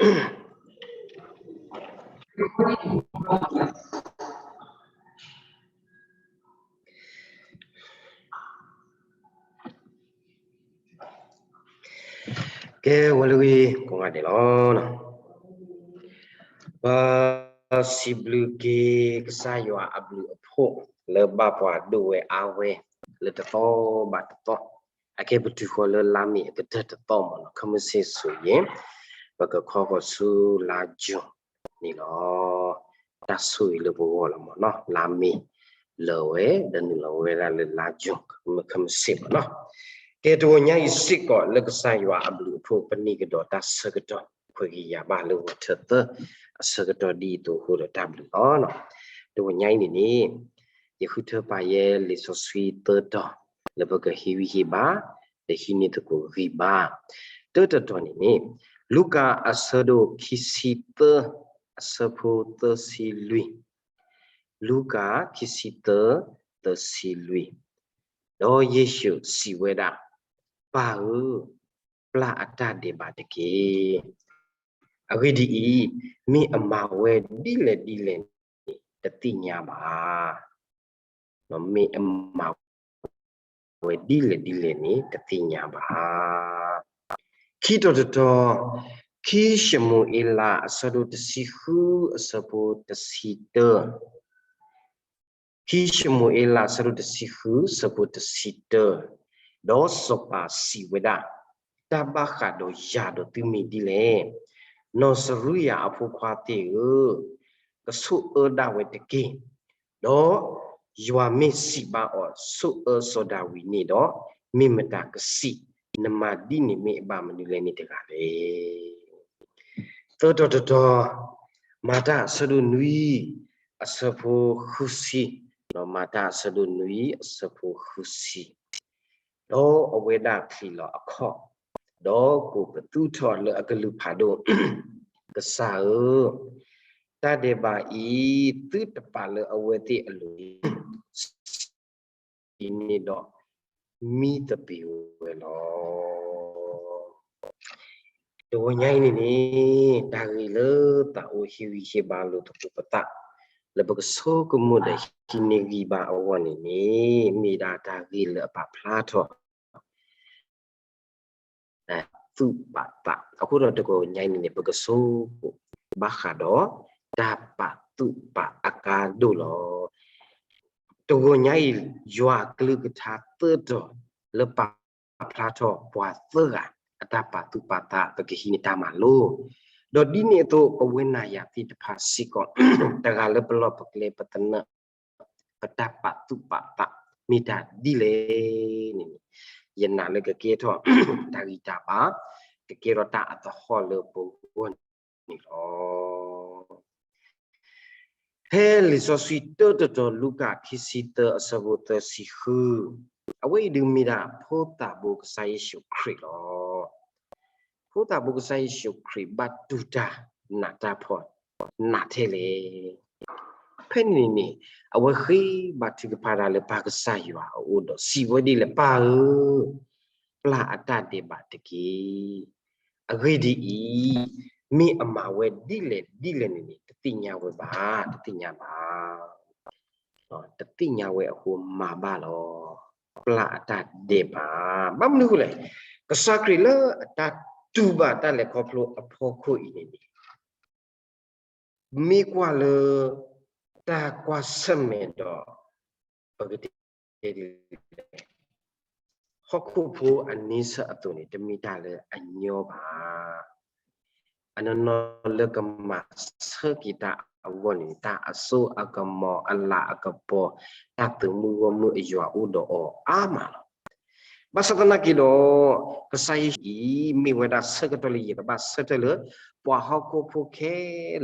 ကဲဝဲလၢဂ့ၤ ကိးဂၤဒဲးလီၤ. ပစံးဘျုးက့ၤကစၢ်ယွၤအဘျုးအဖှိၣ် လၢဘၣ်ပှၤဒိၣ်ဝဲအါဝဲ လၢတသီဘၣ်တသီ, အကဲပတုၤဃီၤလၢလါမ့ၤအကတၢၢ်တသီမ့ၢ်နီၤ, ခဲမုၢ်ဆ့ၣ်ဆူယဲၢ်, ပကခီဃီၤဆူလါယူၤန့ၣ်လီၤ. တၢ်ဆိၣ်ဂ့ၤလၢပဂီၢ်လီၤမ့ၢ်နီၤ, လါမ့ၤလၢာ်ဝဲ ဒီးနုာ်လီၤဝဲဒၣ်လၢလါယူၤ ခဲမုၢ်ဆ့ၣ်မ့ၢ်နီၤ. ကဲတဂီၤညါအံၤစ့ၢ်ကီး လၢကစၢ်ယွၤအဘျုးအဖှိၣ် ပန့ၢ်ကဒီးတၢ်ဆၢကတီၢ် ခွဲးက့ၤယာ်ဘၣ်လၢဝီၤထၢၣ်သၢ အဆၢကတီၢ်ဒ်အံၤအသိးအဃိဒီးတၢ်ဘျုးလီၤ. တဂီၤညါအံၤန့ၣ်န့ၣ် ယဃုထၢပာ်ယဲလံာ်စီဆှံသၢတီၤ လၢပကဟ့ၣ်ဂံၢ်ဟ့ၣ်ဘါ ဒီးဟံးန့ၢ်သကိးဂံၢ်ဘါ. တၢတတီၤန့ၣ်န့ၣ် လူၤကၣ်အဆၢဒိၣ်ခံဆံသၢ အဆၢဖိသၢဆံလွံၢ်, လူၤကၣ်ခံဆံသၢ သၢဆံလွံၢ်, ဒီးယ့ၣ်ၡူးစံးဝဲဒၣ်, ပၢ်ဧၢ, ပျၢ်အတၢ်ဒဲးဘးတက့ၢ်. အဂ့ၢ်ဒ်အံၤ, မ့ၢ်အမၤဝဲဒ်လဲၣ်ဒ်လဲၣ်န့ၣ် တသ့ၣ်ညါဘၣ်. မ့ၢ်အမၤဝဲဒ်လဲၣ်ဒ်လဲၣ်န့ၣ် တသ့ၣ်ညါဘၣ်. ခံတီၤတတီၤ, ခံၡမူၤအ့လး အဆၢဒိၣ်တဆံဃု အဆၢဖိတဆံတၢ, ခံၡမူၤအ့လး အဆၢဒိၣ်တဆံဃု အဆၢဖိတဆံတၢ, ဒီးစီၤပၤစံးဝဲဒၣ်, တၢ်ဘၣ်ဃးဒီးယၤဒီးသုမ့ၢ်ဒ်လဲၣ်. နီၢ်စရံယၤအဖိခွါသ့ၣ်ဧၢ, ကဆိၣ်အၢဒၣ်ဝဲတက့ၢ်. ဒီးယွၤမ့ၢ်စံးဘၣ်အီၤ, ဆိၣ်အၢစီၤဒၤဝံးန့ၣ်ဒီး, မ့ၢ်မတၤကစံး, နမၤဒ်န့ၣ်မ့ၢ်အဘၣ်မနုၤလဲၣ်န့ၣ်တဂၤလဲၣ်. သၢတီၤတတီၤ, မၤတၢ်အဆၢဒိၣ်နွံ အဆၢဖိဃုဆံ, မၤတၢ်အဆၢဒိၣ်နွံ အဆၢဖိဃုဆံ, ဒီးအဝဲဒၣ်ချံးလီၤအခီၣ်, ဒီးကိးပသူထီၣ်လၢအကလုၢ်ဖးဒိၣ်, ကစၢ်ဧၢ, တၢ်ဒဲးဘးအံၤ သုတပာ်လၢအဝဲသ့ၣ်အလိၤ အံၤန့ၣ်ဒီး မံသပ့ၤဝဲလီၤ. တဂီၤညါအံၤန့ၣ်န့ၣ် တၢ်ဂ့ၢ်လၢသးအိၣ်ဟ့ၣ်ဂံၢ်ဟ့ၣ်ဘါလိာ်သကိးပသး လၢပကဆိကမိၣ်ဒီးဟံးန့ၢ်ဂံၢ်ဘါအဂီၢ်န့ၣ်န့ၣ် မ့ၢ်ဒၣ်တၢ်ဂ့ၢ်လၢအပာ်ဖျါထီၣ် တၢ်သူၣ်ပာ်သး. အဃိဒီးတဂီၤညါအံၤန့ၣ်န့ၣ် ပကဆိကမိၣ်ဘၣ်ဃးဒီး တၢ်ပာ်သူၣ်ပာ်အကါဒိၣ်လီၤ. တဂီၤညါအံၤ ယွၤအကလုၢ်ကထါသၢတီၤ လၢပာ်ဖျါထီၣ်ပှၤသၢဂၤ အတၢ်ပာ်သူၣ်ပာ်သး ပကဟံးန့ၢ်တၢ်မၤလိ, ဒီးဒ်န့ၣ်အသိး ပဝဲနၤယၤသ့ၣ်တဖၣ်စ့ၢ်ကီး တဂၤလၢပလီၢ်ပကျဲပသနၢၣ် ပတၢ်ပာ်သူၣ်ပာ်သး မ့ၢ်တၢ်ဒ်လဲၣ်န့ၣ်န့ၣ် ယနာ်လၢကကဲထီၣ် တၢ်ဂံၢ်တၢ်ဘါ, ကကဲထီၣ်တၢ်အသဟီၣ်လၢပဂီၢ်န့ၣ်လီၤ. ဖဲလံာ်စီဆှံတၢတတီၤ လူၤကၣ်ခံဆံသၢ အဆၢဖိသၢဆံဃု, အဝဲအံၤဒုးမ့ၢ်ဒၣ် ဖိသၣ်ဘိကစၢ်ယ့ၣ်ၡူးခရံာ်လီၤ. ဖိသၣ်ဘိကစၢ်ယ့ၣ်ၡူးခရံာ်ဘၣ်တူၢ်တၢ်နးတၢ်ဖှီၣ် နးထဲလဲၣ်. ဖဲန့ၣ်န့ၣ် အဝဲဃ့ဘါထုကဖၣ်တၢ်လၢပၢ်ကစၢ်ယွၤအအိၣ်ဒီး စံးဝဲဒ်လဲၣ်, ပၢ်ဧၢ, ပျၢ်အတၢ်ဒဲးဘးတက့ၢ်. အဂ့ၢ်ဒ်အံၤ, မ့ၢ်အမၤဝဲဒ်လဲၣ်ဒ်လဲၣ်န့ၣ်န့ၣ် တသ့ၣ်ညါဝဲဘၣ်, တသ့ၣ်ညါဘၣ်. တသ့ၣ်ညါဝဲအဃိမၤဘၣ်လီၤ. ပျၢ်အတၢ်ဒဲးဘး, ဘၣ်မနုၤအဃိလဲၣ်, ကစၢ်ခရံာ်လၢအတၢ်တူၢ်ဘၣ်တၢ်လဲၤခီဖျိအဖီခိၣ်အံၤန့ၣ်န့ၣ် မ့ၢ်ကွၢ်လၢ တၢ်ကွၢ်ဆၢၣ်မဲာ်ဒီး ပကတဲဒ်လဲၣ်, ဟီၣ်ခိၣ်ဖိအန့ဆၢၣ်အသိးန့ၣ် တမ့ၢ်တၢ်လၢအညီဘၣ်. အနီၢ်နီၢ်လၢကမၤဆၢက့ၤတၢ်အဂီၢ်န့ၣ် တၢ်အစိအကမီၤအလၤအကပီၤ တၢ်သုးမုၢ်ဂီၢ်မုၢ်အယွၤအိၣ်ဒီးအီၤအါမးလီၤ. ဘၣ်ဆၣ်သနာ်က့ဒီး ကစၢ်ယ့ၣ်ၡူးအံၤ မ့ၢ်ဝဲဒၣ်ဆၢကတီၢ်လၢယကဘၣ်ဆၢထၢၣ်လၢ ပှၤဟီၣ်ခိၣ်ဖိခဲ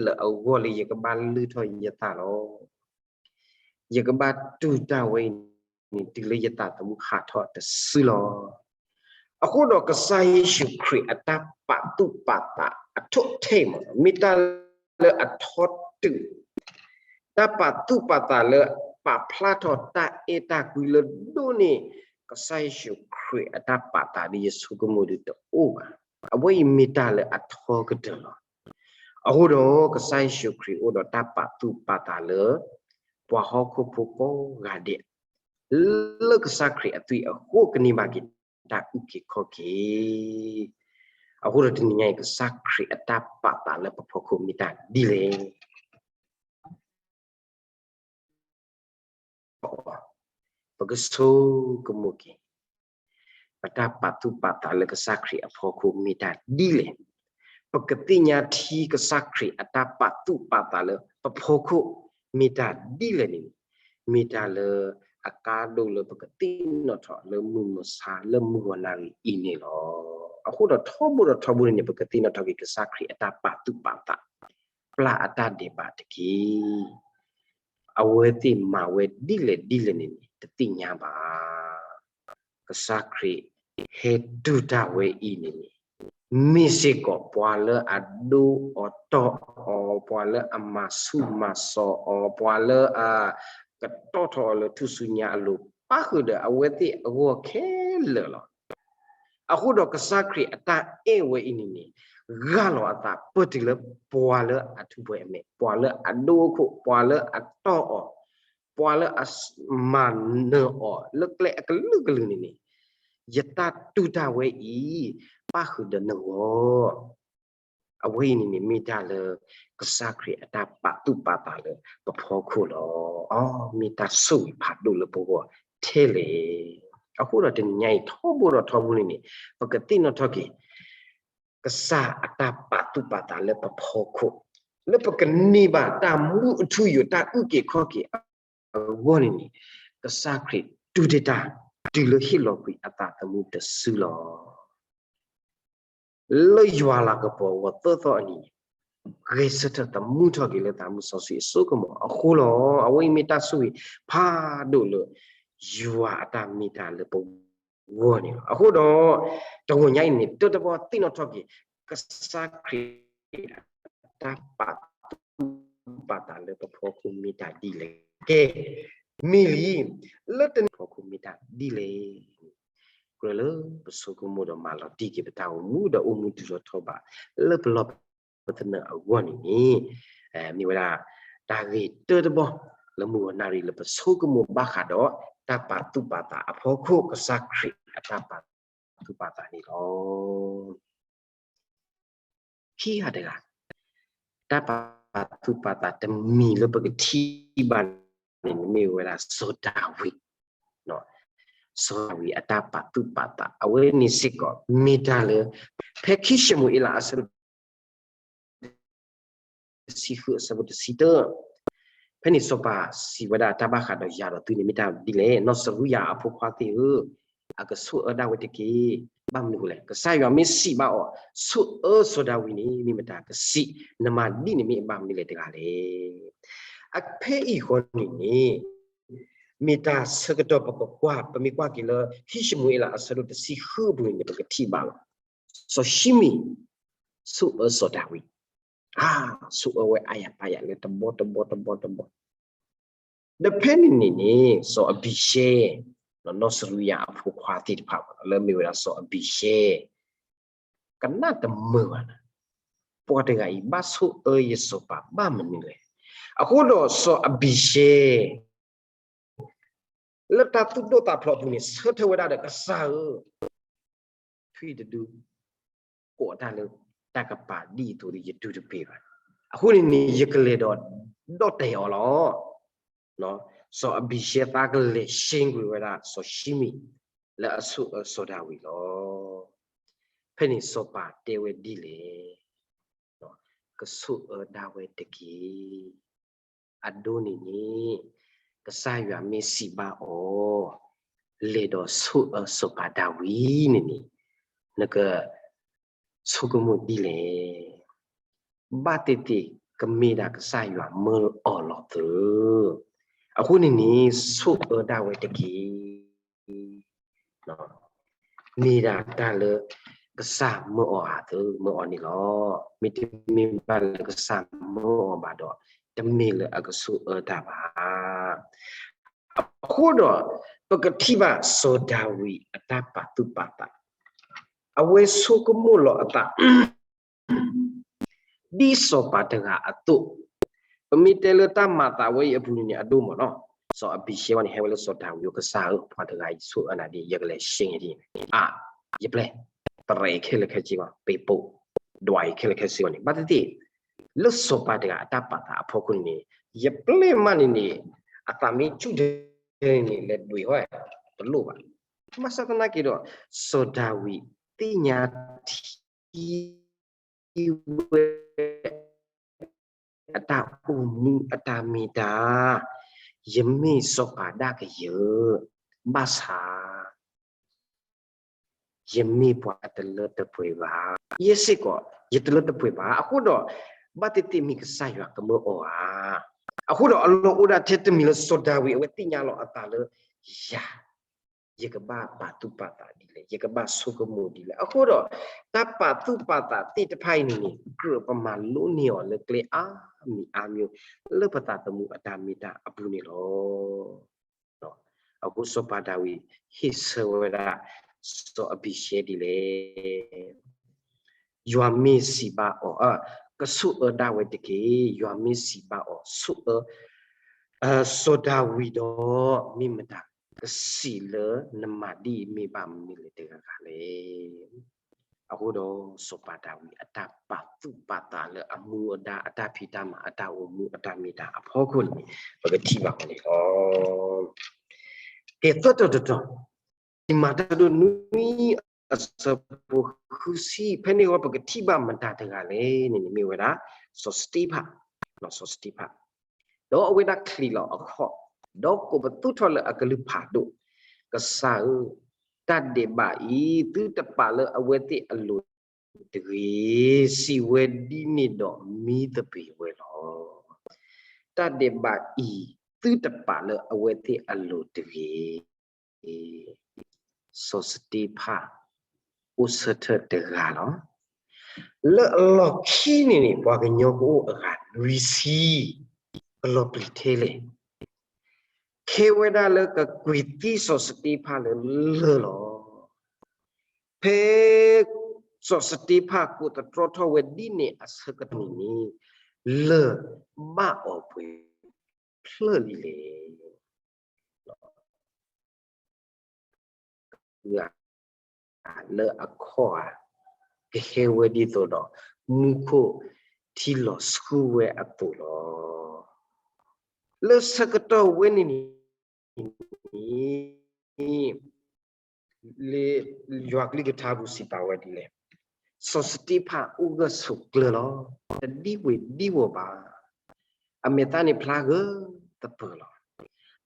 လၢာ်အဂီၢ်လၢယကဘၣ်လုၢ်ထီၣ်ယသးလီၤ. ယကဘၣ်တူၢ်တၢ်ဝဲအံၤန့ၣ် တုၤလၢယသးသမူဟးထီၣ်တစုလီၤ. အဃိဒီးကစၢ်ယ့ၣ်ၡူးခရံာ်အတၢ်ပာ်သူၣ်ပာ်သးအထီၣ်ထဲမး မ့ၢ်တၢ်လၢအထီတုာ် တၢ်ပာ်သူၣ်ပာ်သးလၢပာ်ဖျါထီၣ်တၢ်အဲၣ်တၢ်ကွံလၢဒိၣ်န့ၢ် ကစၢ်ယ့ၣ်ၡူးခရံာ်အတၢ်ပာ်သးဒ်ယဆိကမိၣ်ဒ်တအိၣ်ဘၣ်. အဝဲအံၤမ့ၢ်တၢ်လၢအထီကတၢၢ်လီၤ. အဃိဒီးကစၢ်ယ့ၣ်ၡူးခရံာ်အိၣ်ဒီးတၢ်ပာ်သူၣ်ပာ်သးလၢ ပှၤဟီၣ်ခိၣ်ဖိကိးဂၤဒဲး လၢကစၢ်ခရံာ်အသွံၣ်အဃိ ကန့ၢ်ဘၣ်က့ၤတၢ်အုၣ်က့ၤခီၣ်က့ၤ. အဃိဒီးတနံၤညါအံၤ ကစၢ်ခရံာ်အတၢ်ပာ်သးလၢပဖီခိၣ်မ့ၢ်တၢ်ဒ်လဲၣ်. ပကဆိကမိၣ်က့ၤ ပတၢ်ပာ်သူၣ်ပာ်သးလၢကစၢ်ခရံာ်အဖီခိၣ်မ့ၢ်တၢ်ဒ်လဲၣ်. ပကသ့ၣ်ညါထံကစၢ်ခရံာ်အတၢ်ပာ်သူၣ်ပာ်သးလၢပဖီခိၣ်မ့ၢ်တၢ်ဒ်လဲၣ်န့ၣ်, မ့ၢ်တၢ်လၢအကါဒိၣ်လၢပကသ့ၣ်နီၣ်ထီၣ်လၢမုၢ်မဆါလၢမုၢ်ဂီၤနၣ်ရံၣ်အံၤန့ၣ်လီၤ. အဃိဒီးထီဘိဒီးထီဘိန့ၣ်န့ၣ် ပကသ့ၣ်နီၣ်ထီၣ်က့ၤကစၢ်ခရံာ်အတၢ်ပာ်သူၣ်ပာ်သး ပျၢ်အတၢ်ဒဲးဘးတက့ၢ်. အဝဲသ့ၣ်မၤဝဲဒ်လဲၣ်ဒ်လဲၣ်န့ၣ်န့ၣ် တသ့ၣ်ညါဘၣ်. ကစၢ်ခရံာ်ဟဲတူၢ်တၢ်ဝဲအံၤန့ၣ်န့ၣ် မ့ၢ်စ့ၢ်ကီးပှၤလၢအဒိအီၤတီၢ်အီၤ, ပှၤလၢအမၤဆူၣ်မၤစီၤအီၤ, ပှၤလၢအကတီၢ်ထီၣ်အီၤလၢထူၣ်စုညါအလိၤ ပၣ်ဃုာ်ဒီးအဝဲသ့ၣ်အဂီၢ်ခဲလၢာ်လီၤ. အဃိဒီးကစၢ်ခရံာ်အတၢ်အဲၣ်ဝဲအံၤန့ၣ်န့ၣ် ဂၢ်လီၤအသးပၢၢ်တုၤလၢပှၤလၢအထူးပှဲၤအမဲာ်, ပှၤလၢအဒိခိၣ်, ပှၤလၢအတီၢ်အီၤ, ပှၤလၢအမၤနၢၤအီၤလၢကျဲအကလုာ်ကလုာ်န့ၣ်န့ၣ်, ယတၢ်တူၢ်တၢ်ဝဲအံၤ ပၣ်ဃုာ်ဒီးနဂီၢ်. အဝဲအံၤန့ၣ်န့ၣ် မ့ၢ်တၢ်လၢကစၢ်ခရံာ်အတၢ်ပာ်သူၣ်ပာ်သးလၢပဖီခိၣ်လီၤ. အီ မ့ၢ်တၢ်ဆိၣ်ဂ့ၤဖးဒိၣ်လၢပဂီၢ်ထဲလဲၣ်. အဃိဒီးတနံၤညါအံၤ ထီဘိဒီးထီဘိန့ၣ်န့ၣ် ပကသ့ၣ်နီၣ်ထီၣ်က့ၤ ကစၢ်အတၢ်ပာ်သူၣ်ပာ်သးလၢပဖီခိၣ်, လၢပကန့ၢ်ဘၣ်တၢ်မူအထူအယိာ် တၢ်အုၣ်က့ၤခီၣ်က့ၤအဂီၢ်န့ၣ်န့ၣ်, ကစၢ်ခရံာ်တူၢ်တ့ၢ်တၢ် တုၤလၢဟ့ၣ်လီၤကွံာ်အသးသမူတစုလီၤ. လၢယွၤလၤကပီၤအဂီၢ်သၢသီအနံၤန့ၣ်, ဂဲၤဆၢထၢၣ်သမူထီၣ်က့ၤလၢသးမုၢ်စီဆှံအစိကမီၤအဃိလီၤ. အဝဲအံၤမ့ၢ်တၢ်ဆိၣ်ဂ့ၤဖးဒိၣ်လၢ ယွၤအတၢ်မ့ၢ်တၢ်လၢပဂီၢ်န့ၣ်လီၤ. အဃိဒီး တဂီၤညါအံၤန့ၣ် တၢတဘီသ့ၣ်နီၣ်ထီၣ်က့ၤ ကစၢ်ခရံာ်အတၢ်ပာ်သူၣ်ပာ်သးလၢပဖီခိၣ်မ့ၢ်တၢ်ဒ်လဲၣ်. ကဲ, မ့ၢ်လံ, လၢတနံၤဖီခိၣ်မ့ၢ်တၢ်ဒ်လဲၣ်. ကြၢးလၢပဆိကမိၣ်ဒီးမၤလီၤတံၢ်က့ၤပတၢ်အိၣ်မူဒီးအိၣ်မူတုၤထီၣ်ထီဘး လၢပလီၢ်ပသနၢၣ်အဂီၢ်န့ၣ်န့ၣ်, မ့ၢ်ဝဲဒၣ် တၢ်ဂ့ၢ်တၢတဘီ လၢမုၢ်ဂီၤနၣ်ရံၣ်လၢပဆိကမိၣ်ဘၣ်ဃးဒီး တၢ်ပာ်သူၣ်ပာ်သးအဖီခိၣ် ကစၢ်ခရံာ်အတၢ်ပာ်သူၣ်ပာ်သးန့ၣ်လီၤ. ခံဂၤတဂၤ, တၢ်ပာ်သူၣ်ပာ်သးတမံၤလၢပကထံၣ်ဘၣ်န့ၣ် မ့ၢ်ဝဲဒၣ်စီၤဒၤဝံး, စီၤဒၤဝံးအတၢ်ပာ်သူၣ်ပာ်သး အဝဲန့ၣ်စ့ၢ်ကီး မ့ၢ်တၢ်လၢ ဖဲခံၡမူၤအ့လးအဆၢဒိၣ် တဆံဃုအဆၢဖိတဆံတၢ, ဖဲန့ၣ်စီၤပၤစံးဝဲဒၣ် တၢ်ဘၣ်ဃးဒီးယၤဒီးသုန့ၣ်မ့ၢ်တၢ်ဒ်လဲၣ်, နီၢ်စရူယၤအဖိခွါသ့ၣ်ဧၢ, အကဆိၣ်အၢဒၣ်ဝဲတက့ၢ်. ဘၣ်မနုၤအဃိလဲၣ်, ကစၢ်ယွၤမ့ၢ်စံးဘၣ်အီၤ ဆိၣ်အၢစီၤဒၤဝံးန့ၣ် မ့ၢ်မတၤကစံး, နမၤဒ်န့ၣ်မ့ၢ်အဘၣ်မနုၤလဲၣ်တဂၤလဲၣ်. အဖဲအံၤဃီန့ၣ်န့ၣ် မ့ၢ်တၢ်ဆၢကတီၢ်ပကကွၢ်, ပမ့ၢ်ကွၢ်က့ၤလၢ ခံၡမူၤအ့လးအဆၢဒိၣ်တဆံဃုအပူၤန့ၣ် ပကထံၣ်ဘၣ်လီၤ. စီၤၡံမံၣ် ဆိၣ်အၢစီၤဒၤဝံး, ဆိၣ်အၢဝဲအါယၤပါယၤလၢတဘီတဘီတဘီတဘီ, ဒီးဖဲန့ၣ်န့ၣ်န့ၣ် စီၤအဘံၤၡဲ နီၢ်စရူယၤအဖိခွါသ့ၣ်တဖၣ် လၢမ့ၢ်ဝဲဒၣ်စီၤအဘံၤၡဲ ကနၣ်တမုာ်ဘၣ်, ပှၤတဂၤအံၤဘၣ်ဆိၣ်အၢယစီၤပၤဘၣ်မနုၤလဲၣ်. အဃိဒီးစီၤအဘံၤၡဲ လၢတၢ်သူၣ်ဒိၣ်သးဖျိးအပူၤန့ၣ် ဆၢထၢၣ်ဝဲဒၣ်ဒီးကစၢ်ဧၢ, ထွံၣ်တဒု ကိးတၢ်လၢတၢ်ကပၤဒ်အသိးဒီး ယဒုးတပ့ၤဘၣ်. အဃိန့ၣ်န့ၣ် ယကလဲၤဒီးဒီၣ်တဲာ်အီၤလီၤ. စီၤအဘံၤၡဲသးကလဲၤဆှ့ကွံာ်ဝဲဒၣ်စီၤၡံမံၣ် လၢအဆိၣ်အၢစီၤဒၤဝံးလီၤ. ဖဲန့ၣ်စီၤပၤတဲဝဲဒ်လဲၣ်, ကဆိၣ်အၢဒၣ်ဝဲတက့ၢ်. အဒိန့ၣ်န့ၣ် ကစၢ်ယွၤမ့ၢ်စံးဘၣ်အီၤ လဲၤဒီးဆိၣ်အၢစီၤပၤဒၤဝံးန့ၣ်န့ၣ် နကဆိကမိၣ်ဒ်လဲၣ်. ဘၣ်သ့ၣ်သ့ၣ်ကမ့ၢ်ဒၣ်ကစၢ်ယွၤမၢအီၤလီၤသၢ. အဃိန့ၣ်န့ၣ် ဆိၣ်အၢဒၣ်ဝဲတက့ၢ်. မ့ၢ်ဒၣ်တၢ်လၢကစၢ်မၢအီၤအသၢ မၢအီၤန့ၣ်လီၤ. မ့တမ့ၢ်ဘၣ်လၢကစၢ်မၢအီၤဘၣ်ဒီး တမ့ၢ်လၢအကဆိၣ်အၢတၢ်ဘၣ်. အဃိဒီး ပကထံၣ်ဘၣ်စီၤဒၤဝံးအတၢ်ပာ်သူၣ်ပာ်သး, အဝဲဆိကမိၣ်လီၤအသး လၢ ဒ်စီၤပၤတဂၤအသိး, ပမ့ၢ်တဲလၢတၢ်မၤသးဝဲအံၤအပူၤန့ၣ်န့ၣ် အဒိၣ်မးနီၤ, စီၤအဘံၤၡဲဝဲန့ၣ် ဟဲဝဲလၢစီၤဒၤဝံးအအိၣ် ကစၢ်ဧၢ ပှၤတဂၤအံၤဆိၣ်အၢနၤဒ် ယကလဲၤဆှၢန့ၢ်ဒ်, အါ, ယပျဲၢ်, တရဲးခဲလၢာ်ခဲဆ့ဘၣ် ပ့ၤပိာ်, ဒွးအံၤခဲလၢာ်ခဲဆ့ဘၣ်န့ၣ် ဘၣ်သ့ၣ်သ့ၣ်, လၢစီၤပၤတဂၤအတၢ်ပာ်သးအဖီခိၣ်န့ၣ်န့ၣ်, ယပျဲၢ်မးန့ၣ်န့ၣ်, အသးမ့ၢ်ဆူၣ်ဒဲန့ၣ်န့ၣ် လဲၤဒွဲၣ်ဟီ, တလိၣ်ဘၣ်. ဘၣ်ဆၣ်သနာ်က့ဒီး စီၤဒၤဝံးသ့ၣ်ညါထံ ဝဲ အတၢ်အိၣ်မူအတၢ်မ့ၢ်တၢ်, ယမ့ၢ်စီၤပၤဒၣ်ကယၢၢ်, ဘၣ်ဆၣ် ယမ့ၢ်ပှၤတလၢတပှဲၤဘၣ်, ယဲစ့ၢ်ကီး ယတလၢတပှဲၤဘၣ်. အဃိဒီး ဘၣ်သ့ၣ်သ့ၣ်မ့ၢ်ကစၢ်ယွၤကမၢအီၤဧါ. အဃိဒီးအလီၢ်အိၣ်ဒၣ်ထဲတမံၤလၢစီၤဒၤဝံးအဝဲသ့ၣ်ညါလီၤအသးလၢ ယၤ ယကဘၣ်ပာ်သူၣ်ပာ်သးဒ်လဲၣ်, ယကဘၣ်ဆိကမိၣ်ဒ်လဲၣ်. အဃိဒီး တၢ်ပာ်သူၣ်ပာ်သးသ့ၣ်တဖၣ်အံၤန့ၣ်န့ၣ် ကြၢးပမၤလိန့ၢ်အီၤလၢကျဲအါမံၤအါမံၤ လၢပသးသမူအတၢ်မ့ၢ်တၢ်အပူၤန့ၣ်လီၤ. အဃိစီၤပၤဒၤဝံးဟ့ၣ်ဆၢဝဲဒၣ် စီၤအဘံၤၡဲဒ်လဲၣ်. ယွၤမ့ၢ်စံးဘၣ်အီၤ, ကဆိၣ်အၢဒၣ်ဝဲတက့ၢ်. ယွၤမ့ၢ်စံးဘၣ်အီၤ, ဆိၣ်အၢ စီၤဒၤဝံးဒီး မ့ၢ်မတၤကစံးလၢနမၤဒ်အံၤမ့ၢ်ဘၣ်မနုၤလဲၣ်တဂၤဂၤလဲၣ်. အဃိဒီးစီၤပၤဒၤဝံးအတၢ်ပာ်သူၣ်ပာ်သးလၢအမူအဒါ အတၢ်ဖံးတၢ်မၤ အတၢ်အိၣ်မူအတၢ်မ့ၢ်တၢ်အဖီခိၣ်န့ၣ် ပကထံၣ်ဘၣ်အီၤန့ၣ်လီၤ. ကဲသၢတီၤတတီၤ, မၤတၢ်ဒိၣ်နွံ အဆၢဖိဃုဆံ, ဖဲန့ၣ်အဂီၢ်ပကထံၣ်ဘၣ်မတၤတဂၤလဲၣ်န့ၣ်န့ၣ် မ့ၢ်ဝဲဒၣ် စီၤစတ့ဖၣ်, စီၤစတ့ဖၣ်, ဒီးအဝဲဒၣ်ချံးလီၤအခီၣ်, ဒီးကိးပသူထီၣ်လၢအကလုၢ်ဖးဒိၣ်, ကစၢ်ဧၢ, တၢ်ဒဲးဘးအံၤ သုတပာ်လၢအဝဲသ့ၣ်အလိၤတဂ့ၤ, စံးဝဲဒ်န့ၣ်ဒီးမံသပ့ၤဝဲလီၤ. တၢ်ဒဲးဘးအံၤ သုတပာ်လၢအဝဲသ့ၣ်အလိၤတဂ့ၤ. စီၤစတ့ဖၣ် အိၣ်ဆၢထၢၣ်တဂၤလီၤ. လၢအလီၢ်ခံန့ၣ်န့ၣ် ပှၤကညီကအိၣ်အဂၤနွံဆံ, ကလီၤပျံၤထဲလဲၣ်. ခဲဝဲဒၣ်လၢကကွံာ်သံစီၤစတ့ဖၣ်လၢလၢၢ်လီၤ. ဖဲ စီၤစတ့ဖၣ်ကိးသတြီထီၣ်ဝဲဒ်န့ၣ်အဆၢကတီၢ်န့ၣ်န့ၣ်, လၢၢ်ဘၣ်အီၤပှဲၤဖျၢၣ်လံလဲၣ်. လၢအခီၣ်ဧါ, ကဟဲဝဲဒ်သိးဒီး မူခိၣ်ထံလီၤဆူဝဲအသိးလီၤ. လၢဆၢကတီၢ်ဝဲန့ၣ်န့ၣ် လၢယွၤကလုၢ်ကထါပူၤစံးပာ်ဝဲဒ်လဲၣ်, စီၤစတ့ဖၣ်အိၣ်ဂၢၢ်ဆိးကျၢၤလီၤ. တဒံဝ့ၤဒံဝီၤဘၣ်. အမဲာ်သၣ်န့ၣ်ဖျါဂၢၢ်သပၢၤလီၤ.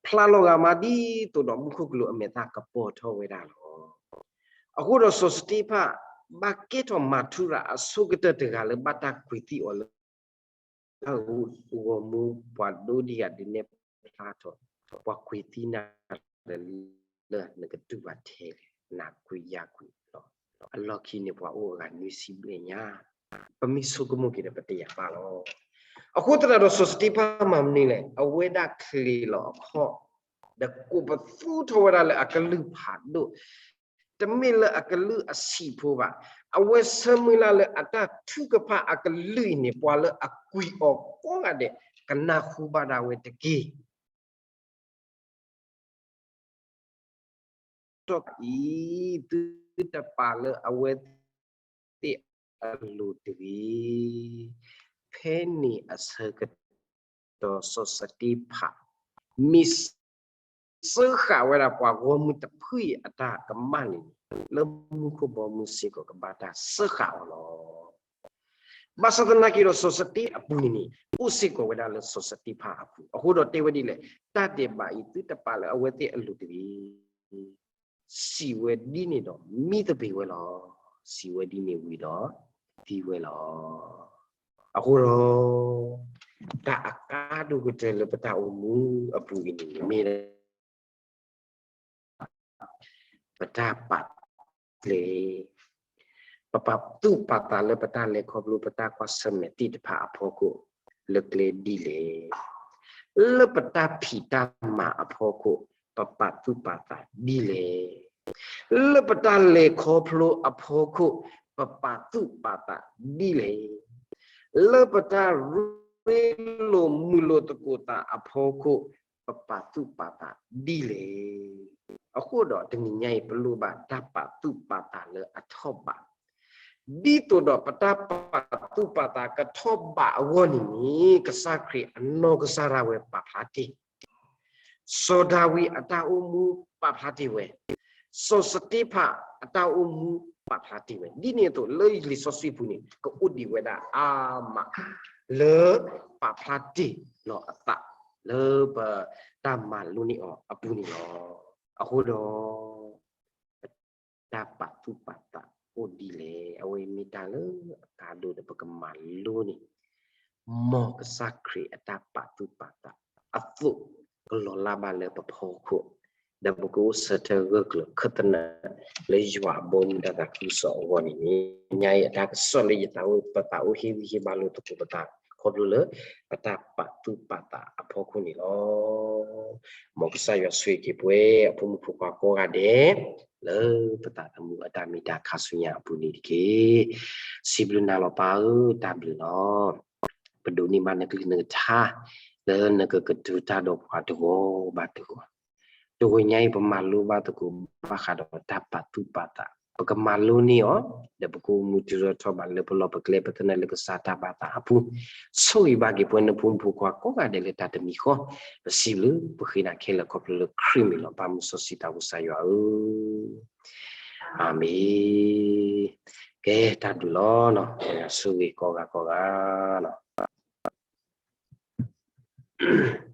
ဖျါလီၤဂာ်မးဒ်သိးဒီးမူခိၣ်ကလူးအမဲာ်သၣ်ကပီၤထီၣ်ဝဲဒၣ်လီၤ. အဃိဒီးစီၤစတ့ဖၣ် ဘၣ်ကဲထီၣ်မၤထူရၤအဆိကတၢၢ်တဂၤလၢဘၣ်တၢ်ကွံာ်သံအီၤလၢ ဂီၢ်မူပှၤဒိဒံးဂၤဒ်နဲၣ်ဖျါထီၣ်, ပှၤကွံာ်သံနၤလၢနကတူၢ်ဘၣ်ထဲလဲၣ်, နကွံာ်ယကွံာ်လီၤ. အလီၢ်ခံန့ၣ်ပှၤအိၣ်အဂၤနွံဆံဘျဲၣ်ညါ, ပမ့ၢ်ဆိကမိၣ်က့ၤဒီးပတယာ်ဘၣ်လီၤ. အဃိသတးဒီးစီၤစတ့ဖၣ်မၤမနုၤလဲၣ်, အဝဲဒၣ်ချံးလီၤအခီၣ်, ဒီးကိးပသူထီၣ်ဝဲဒၣ်လၢအကလုၢ်ဖးဒိၣ်, တမ့ၢ်လၢအကလုၢ်အဆံးဖိဘၣ်. အဝဲဆၢမုၢ်လၢ်လၢအတၢ်ထုကဖၣ်အကလုၢ်အံၤန့ၣ် ပှၤလၢအကွံာ်အီၤကိးဂၤဒဲး ကနၢ်ဟူဘၣ်ဒၣ်ဝဲတက့ၢ်. တီၢ်အံၤ သုတပာ်လၢအဝဲသ့ၣ်အလိၤတဂ့ၤ. ဖဲန့ၣ်အဆၢကတီၢ်စီၤစတ့ဖၣ် မ့ၢ် စၢဃာ်ဝဲဒၣ်ပှၤဂီၢ်မုၢ်တဖုအံၤအတၢ်ကမၣ်န့ၣ် လၢမူခိၣ်ဘီမုၢ်စ့ၢ်ကီးကဘၣ်တၢ်စၢဃာ်အီၤလီၤ. ဘၣ်ဆၣ်သနာ်က့ဒီးစီၤစတ့အပူၤန့ၣ်န့ၣ် အိၣ်စ့ၢ်ကီးဝဲဒၣ်လၢစီၤစတ့ဖၣ်အပူၤ, အဃိဒီးတဲဝဲဒ်လဲၣ်, တၢ်ဒဲးဘးအံၤသုတပာ်လၢအဝဲသ့ၣ်အလိၤတဂ့ၤ. စံးဝဲဒ်န့ၣ်ဒီးမံသပ့ၤဝဲလီၤ. စံးဝဲဒ်န့ၣ်ဝံၤဒီး သံဝဲလီၤ. အဃိဒီး တၢ်အကါဒိၣ်ကတၢၢ်လၢပတၢ်အိၣ်မူအပူၤအံၤန့ၣ် မ့ၢ် ပတၢ်ပာ်ကျဲ, ပပာ်သူၣ်ပာ်သးလၢပတၢ်လဲၤခီဖျိပတၢ်ကွၢ်ဆၢၣ်မဲာ်သ့ၣ်တဖၣ်အဖီခိၣ် လၢကျဲဒ်လဲၣ်. လၢပတၢ်ဖံးတၢ်မၤအဖီခိၣ် ပပာ်သူၣ်ပာ်သးဒ်လဲၣ်. လၢပတၢ်လဲၤခီဖျိအဖီခိၣ် ပပာ်သူၣ်ပာ်သးဒ်လဲၣ်. လၢပတၢ်ရ့လိာ်မုာ်လိာ်သကိးသးအဖီခိၣ် ပပာ်သူၣ်ပာ်သးဒ်လဲၣ်. အဃိဒီးတနံၤညါအံၤ ပလိၣ်ဘၣ်တၢ်ပာ်သူၣ်ပာ်သးလၢအထီၣ်ဘး, ဒ်သိးဒီးပတၢ်ပာ်သူၣ်ပာ်သးကထီၣ်ဘးအဂီၢ်န့ၣ်န့ၣ် ကစၢ်ခရံာ်အနီၢ်ကစၢ်ဒၣ်ဝဲပာ်ဖျါတ့ၢ် စီၤဒၤဝံးအတၢ်အိၣ်မူပာ်ဖျါတ့ၢ်ဝဲ, စီၤစတ့ဖၣ်အတၢ်အိၣ်မူပာ်ဖျါတ့ၢ်ဝဲ, ဒ်န့ၣ်အသိးလၢလံာ်စီဆှံပူၤန့ၣ် ကအိၣ်ဒံးဝဲဒၣ်အါမး လၢပာ်ဖျါတ့ၢ်လီၤအသး လၢပတၢ်မၤလိန့ၢ်အီၤအပူၤန့ၣ်လီၤ. အဃိဒီး တၢ်ပာ်သူၣ်ပာ်သးအိၣ်ဒ်လဲၣ်, အဝဲမ့ၢ်တၢ်လၢအကါဒိၣ်ဒီးပကမၤလိန့ၣ် မ်ကစၢ်ခရံာ်အတၢ်ပာ်သူၣ်ပာ်သးအသိး ကလီၤလၢ်ဘၣ်လၢပဖီခိၣ်, ဒီးပကအိၣ်ဆၢထၢၣ်ဂၢၢ်ကျၢၤခၢၣ်သနၢၣ် လၢယွၤအဘီအမုၢ်တၢ်သးခုကစီၣ်အဂီၢ်န့ၣ်န့ၣ် ညါအံၤအတၢ်ကစီၣ်လၢယသးအိၣ် ပသးအိၣ်ဟ့ၣ်ဂံၢ်ဟ့ၣ်ဘါလိာ်သကိးပသး ခီဖျိလၢ ပတၢ်ပာ်သူၣ်ပာ်သးအဖီခိၣ်န့ၣ်လီၤ. မ်ကစၢ်ယွၤဆိၣ်ဂ့ၤက့ၤပှၤအဖိမုၣ်ဖိခွါကိးဂၤဒဲး လၢပသးသမူအတၢ်မ့ၢ်တၢ်ခါဆူညါအပူၤန့ၣ်တက့ၢ်. စံးဘျုးနၤလီၤပၢ်ဧၢ, တၢ်ဘျုးလီၤ. ပဒိးန့ၢ်ဘၣ်နကလုၢ်နကထါ လၢနကကတိၤတၢ်ဒီးပှၤတဂီၤဘၣ်တဂီၤ, တဂီၤညါအံၤပမၤလိဘၣ်သကိးဘၣ်ဃးဒီးတၢ်ပာ်သူၣ်ပာ်သး, ပကမၤလိန့ၢ်အီၤ ဒီးပကအိၣ်မူတုၤထီၣ်ထီၣ်ဘၣ်လၢပလီၢ်ပကျဲပသနၢၣ်လၢကစၢ်တၢ်ဘၣ်သးအပူၤ, ဆိၣ်ဂ့ၤဘၣ်က့ၤပှၤနဖိမုၣ်ဖိခွါကိးဂၤဒဲးလၢတၢ်တမံၤဃီ, ပစံးဘျုးပဃ့နၤခဲလၢာ်ခီဖျိလၢခရံာ်မံၤလီၤ. ပၢ်မုၢ်စီဆှံသးဘိၣ်ကစၢ်ယွၤဧၢ, အၤမ့ၣ်. ကဲ တၢ်ဘျုးလီၤနီၤ, ဆိၣ်ဂ့ၤကိးဂၤကိးဂၤနီၤ.